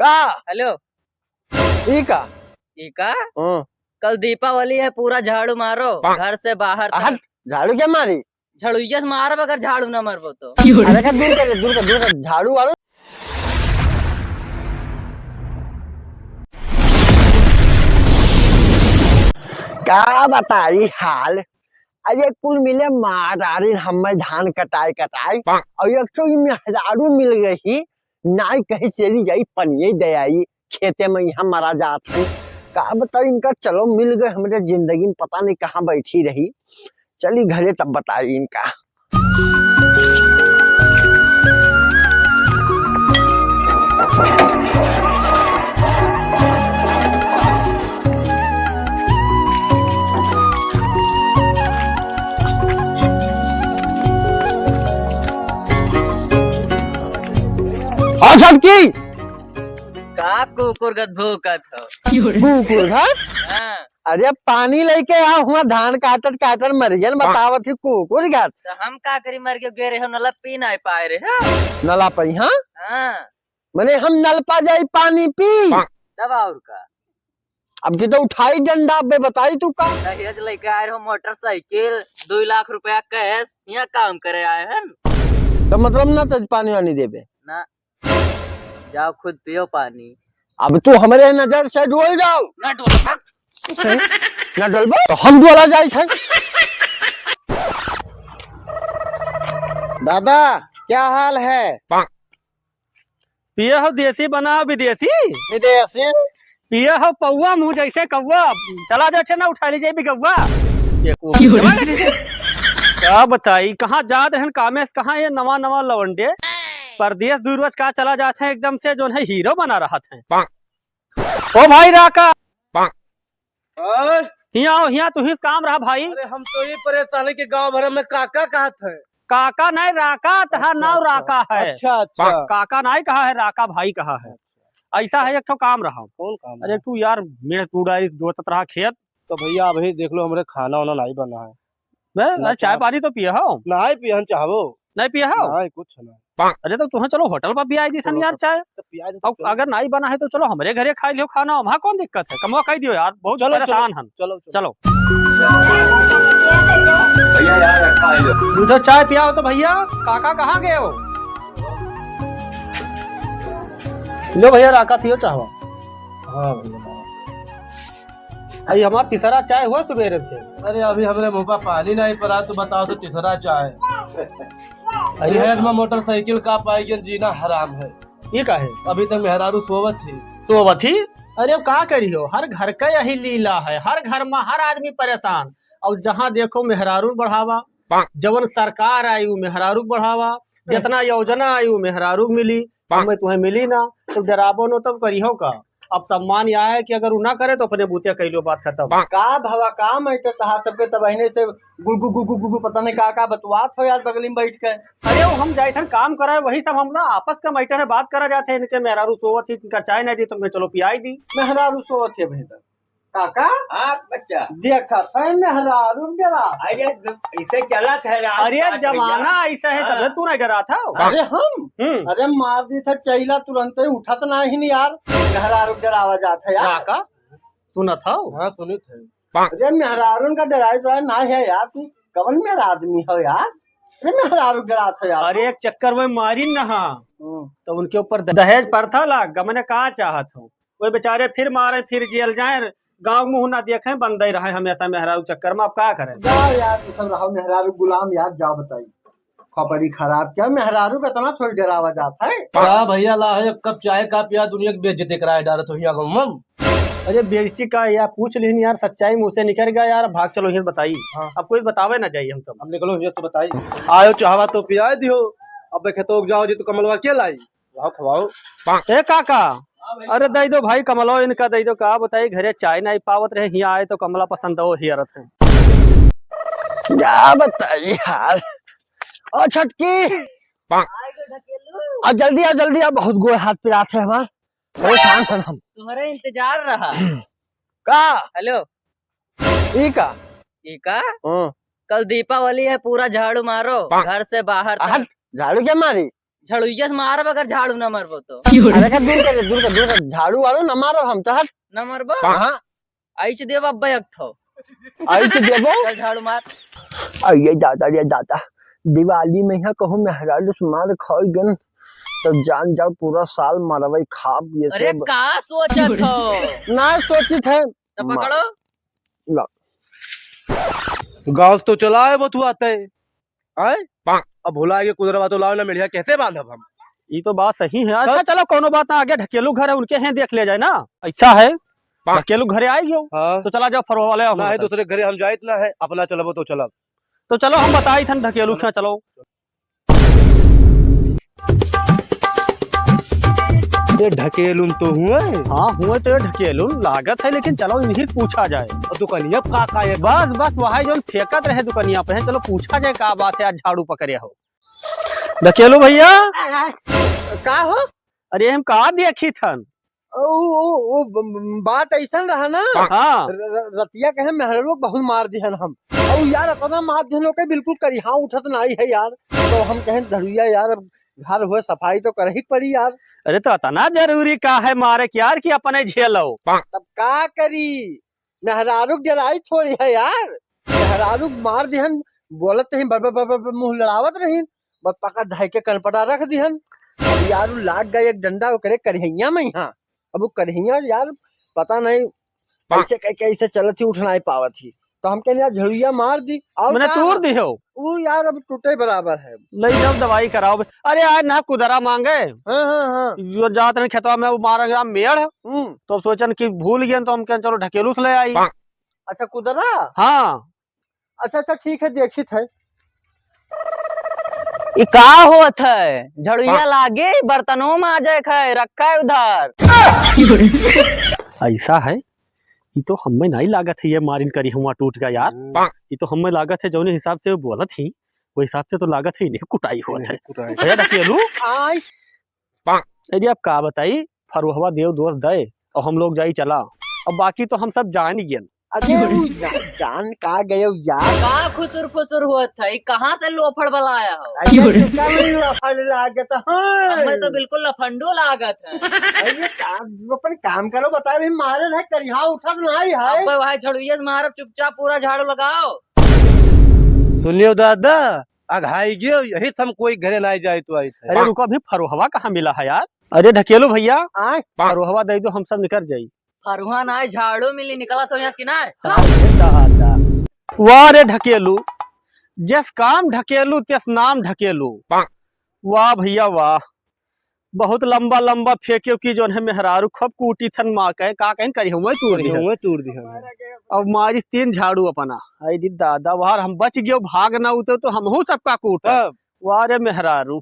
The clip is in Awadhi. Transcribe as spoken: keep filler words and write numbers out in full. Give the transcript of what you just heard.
का? हेलो। ई का? ई का? हाँ। कल दीपावली है, पूरा झाड़ू मारो, घर से बाहर तक। झाड़ू क्या मारी? झड़ुइया से मारब अगर झाड़ू ना मारबो तो। अरे का दूर कर, दूर कर, दूर कर, झाड़ू वाड़ू। का बताई हाल? अरे कुल मिले मारारिन हम्मे धान कटाई कटाई, और एक ठो ई मेहरारू मिल गई, नाई कहीं चली जाई पनिये दे आई, खेते में यहाँ मरा जात है। का बताई इनका, चलो मिल गए हमरे जिंदगी में, पता नहीं कहाँ बैठी रही। चली घरे तब बताई इनका। और छोटकी, का कुकुर गत भूकत हो? कुकुर गत? हाँ। अरे पानी लेके आ, हुआ धान काटत काटत मर गया, हाँ। बतावत ही कुकुर गत। तो हम का करी, मर गए, गए रहे हो, नला पी ना पाए रहे हो। नला पई, हाँ? हाँ। मने हम नलपा जाई पानी पी। तब और का? अब की तो उठाई डंडा, अब बताई तू का? दहेज लेके आए रहो मोटरसाइकिल, दो लाख रुपया कैश, यहाँ काम करे आए हैं। तो मतलब ना तो पानी वानी देबे? ना, जाओ खुद पियो पानी। अब तू हमरे नजर से डोल जाओ। ना डोल। ना डोलबो तो हम डोला जाई थे। दादा, क्या हाल है? पिए हो देसी, बना हो विदेशी? विदेशी। पिए हो पौआ मुँह जैसे कौआ, चला जाए ना, उठा लीजिए बिगौआ। ये को-, का बताई, कहाँ जात रहन कामे से, कहाँ ये नवा नवा लवंडे परदेश दूर रोज का चला जात है, एकदम से जोन है हीरो बना रहत है। ओ भाई राका, आय? हियाँ आओ, हियाँ तुही से काम रहा भाई। अरे हम तो ये परेशान है कि गाँव भर में काका कहत है। काका नहीं, राका, तहार अच्छा, नाव अच्छा। राका है। अच्छा, अच्छा। काका नहीं कहा है, राका भाई कहा है। अच्छा। ऐसा है, एक ठो काम रहा। कौन काम अरे रहा? तू यार, मेड़ तू डायरी जोतत रहा खेत। तो भैया अभी देख लो, हमरे खाना वाना नहीं बना है। बे, ना अरे चाय चाय। पानी तो पिए हो? नहीं पिए हम चाहबो। नहीं पिए हो? नहीं, कुछ नहीं। अरे तो तुहें चलो होटल पर पियाई दी सन चलो यार तब, चाय। तब पियाई दे, अब चलो। अगर नाई बना है तो चलो हमरे घरे खाई लियो खाना, वहाँ कौन दिक्कत है? कमवा खाई दियो यार, बहुत चलो, परेशान चलो, हन। चलो, चलो। चलो। भैया यार, अच्छा है जो। दूधो चाय पियाओ तो भैया, काका कहाँ गए हो? लो भैया, राका पियो चाहवा। हाँ भैया। अरे हमार तीसरा चाय हुआ सुबेरे से। अरे अभी हमरे मुँह पर पानी नहीं पड़ा, तो बताओ तो तीसरा चाय। अरे दहेज में मोटरसाइकिल का पाई गन जीना हराम है। ये का है? अभी तक मेहरारू सोवत ही। सोवत ही? अरे अब का करी हो, हर घर का यही लीला है, हर घर में हर आदमी परेशान। और जहाँ देखो मेहरारू बढ़ावा, जवन सरकार आई उ मेहरारू बढ़ावा, जितना योजना आई उ मेहरारू मिली, हमें तुम्हें मिली ना, तो डराबो नो तब करिहो का? अब सम्मान यह है कि अगर उ ना करे तो अपने बूते कैलो, बात खत्म। का भवा का मैटर तहा सबके तबहिने से गुगु गुगु गुगु पता नहीं का का बतवात हो यार बगली में बैठ के। अरे वो हम जाए थे काम कराए, वही सब हम ना आपस का मैटर है, बात करा जाते हैं, इनके मेहरारू सोवत ही, इनका चाय नहीं दी तो मैं चलो पियाई दी। मेहरारू सोवत है भैया। काका? हाँ, बच्चा। देखत है मेहरारू डरा। अरे, इसे चलत है राज अरे, पाट जमाना भैया। ऐसा है, हाँ। तबे तू नहीं डरा था। अरे, हम? हम्म। अरे, मार दी था चैला, तुरंत ही उठत नहीं यार। मेहरारू डरावा जात है यार। काका, सुनत हो? हाँ, सुनित है। अरे, मेहरारून का डराई तो है ना है यार, तू कवन मेरा आदमी हो यार? अरे, मेहरारू डरात हो यार। अरे, एक चक्कर में मारी न हा, हम्म। तो उनके ऊपर दहेज प्रथा लाग, मने का चाहत हो? वो बेचारे फिर मारे, फिर जेल जाए, गाँव मुँह ना देखे, बंदे रहे हमेशा मेहरारू चक्कर में, अब का करें? जाओ यार, तू सब रहो मेहरारू गुलाम यार, जाओ बताई। खपरी खराब, क्या मेहरारू का इतना थोड़ी डरावा जात है? का भैया ला है, एक कप चाय का पिया, दुनिया की बेइज्जती कराए डालत हो यहाँ गाँव में। अरे बेइज्जती का यार, पूछ लिहिन यार, सच्चाई मुँह से निकल गया यार, भाग चलो यहाँ बताई। हाँ। अब कोई बतावे ना जाई हम सब। अब निकलो यहाँ तो बताई। आयो चाहवा तो पिया दियो, अब खेतों जाओ जी तो कमलवा के लाई? लाओ खवाओ। ए काका, अरे दे दो भाई कमलो, इनका दे दो। का बताई, घरे चाय नहीं पावत रहे, हियाँ आए तो कमला पसंद हो हियरत है। क्या बताई यार। ओ छटकी, आ जल्दी आ, जल्दी आ, बहुत गोड़ हाथ पिरात है हमार, परेशान हन हम। तुम्हारे इंतजार रहा। का? हेलो। ई का? ई का? हाँ। कल दीपावली है, पूरा झाड़ू मारो, घर से बाहर तक। झाड़ू क्या मारी? झड़ुइया से मारब अगर झाड़ू ना मरबो तो। अरे का दूर कर, दूर कर, दूर कर, झाड़ू वाड़ू ना मारब हम, चल हट। ना मरबो? हाँ। आइच देब अब्बे एक ठो। आइच देबो? चल झाड़ू मार। अरे दादा रे दादा, दिवाली में यहाँ कहूँ मेहरारू से मार खाई गन, तो जान जाओ पूरा साल मरवई खाब ये अरे सब। का सोचत हो? ना सोचित है। तो पकड़ो। ला। गाँव से तो चला आए बतुआ तय। आए? अब भुला के कुदरवा तो लाओ ना, मेढ़िया कैसे बांधब हम? ई तो बात सही है। अच्छा, तब? चलो, कोनो बात ना, आगे ढकेलू घर है, उनके हैं देख ले जाए ना। ऐसा है, ढकेलू घरे आई गयो, हाँ। तो चला जाओ, फरवा वाले हम ना है, होटल। दूसरे घरे हम जाइत ना है, अपना चलबो तो चलब। तो चलो, हम बताई थन ढकेलू के, चलो। ये ढकेलुन तो हुए। हाँ, हुए तो ये ढकेलुन लागत है, लेकिन चलो इन्हीं पूछा जाए। और दुकनिया का, का ये? बस, बस, वही जोन फेंकत रहे दुकनिया पे है, चलो पूछा जाए का बात है, आज झाड़ू पकड़े हो। ढकेलू भैया। का हो? अरे हम का देखी थन? ओ, ओ, ओ, ब-, ब-, बात ऐसन रहा ना। हाँ। र-, र-, रतिया कहे मेहररुआ बहुत मार दिहन हम। और यार इतना मार दिहन ओके बिल्कुल करिहा उठत नाई है यार। तो हम कहें झड़ुइया यार अब घर हुए सफाई तो करही के पड़ी यार। अरे तो इतना जरूरी का है मारे के यार कि अपने झेलो। तब का करी? मेहरारू के डराई थोड़ी है यार। मेहरारू के मार दिहन, बोलत ही बर बर बर बर मुंह लड़ावत रही, बस पकड़ धइ के कनपटा रख दिहन। अब यार उ लाग गए एक डंडा ओकरे करिहैया में यहाँ। अब वो करिहैया यार पता नहीं कैसे कै-, कैसे चलत ही, उठ नाई पावत ही। तो हम कहने यार झड़ुइया मार दी और मने का तोड़ है? दी हो। वो यार अब टूटे बराबर है। ले जाओ दवाई कराओ बे। अरे आज ना कुदरा मांगे। हाँ, हाँ, हाँ। जो जात रहे खेतवा में वो मार गया मेड़। हम्म। तो सोचन कि भूल गए तो हम कहन चलो ढकेलू से ले आई। अच्छा कुदरा? हाँ। अच्छा, अच्छा, ठीक है, देखित है। ई का होत है? झड़ुइया लागे, बर्तनों में आ जाए खाए, रखा है उधर। ऐसा है, ई तो हमें नहीं लागत है, ये मारिन करिहवा टूट गया यार। हम्म। ई तो हमें लागत है, जौने हिसाब से वो बोलत ही, वो हिसाब से तो लागत है, इन्हें कुटाई होत है। इन्हें कुटाई। भैया, ढकेलू। आय। अरे, अब का बताई, फरुहवा देव दोस्त दे, और हम लोग जाई चला। अब बाकी तो हम सब जान ही गए। अरे, उ जा-, जान का गयो यार? का खुसुर फुसुर होत है? कहाँ से लोफड़ बलाया हो? अरे, तू का नहीं लोफड़ लागत है? हमें तो बिल्कुल लफंडो लागत है। अरे, का, अपन काम करो, बता, अभी मारे है, करिहा उठत नहीं है। अब भाई झड़ुइया से मारब, चुपचाप पूरा झाड़ू लगाओ। सुनियो दादा, अघाई गयो, यही से हम कोई घरे नाई जाए तो आई थे। अरे रुको, अभी फरुहवा कहाँ मिला है यार? अरे ढकेलू भैया, आय? फरुहवा दे दो, हम सब निकल जाई। फरुहा ना, झाड़ू मिली, निकला तो यहाँ से कि ना? अरे दादा। वाह रे ढकेलू, जस काम ढकेलू, तस नाम ढकेलू। वाह भैया वाह, बहुत लंबा लंबा फेंक्यो कि जौन है मेहरारू खूब कूटी थन माँ के, का कहीं करिहवा तूर दिहन। करिहवा तूर दिहन। अब मारिस तीन झाड़ू अपना। आई दी दादा, वाह हम बच गयो, भाग ना उते तो हमहू सबका कूट। तब? वाह रे मेहरारू।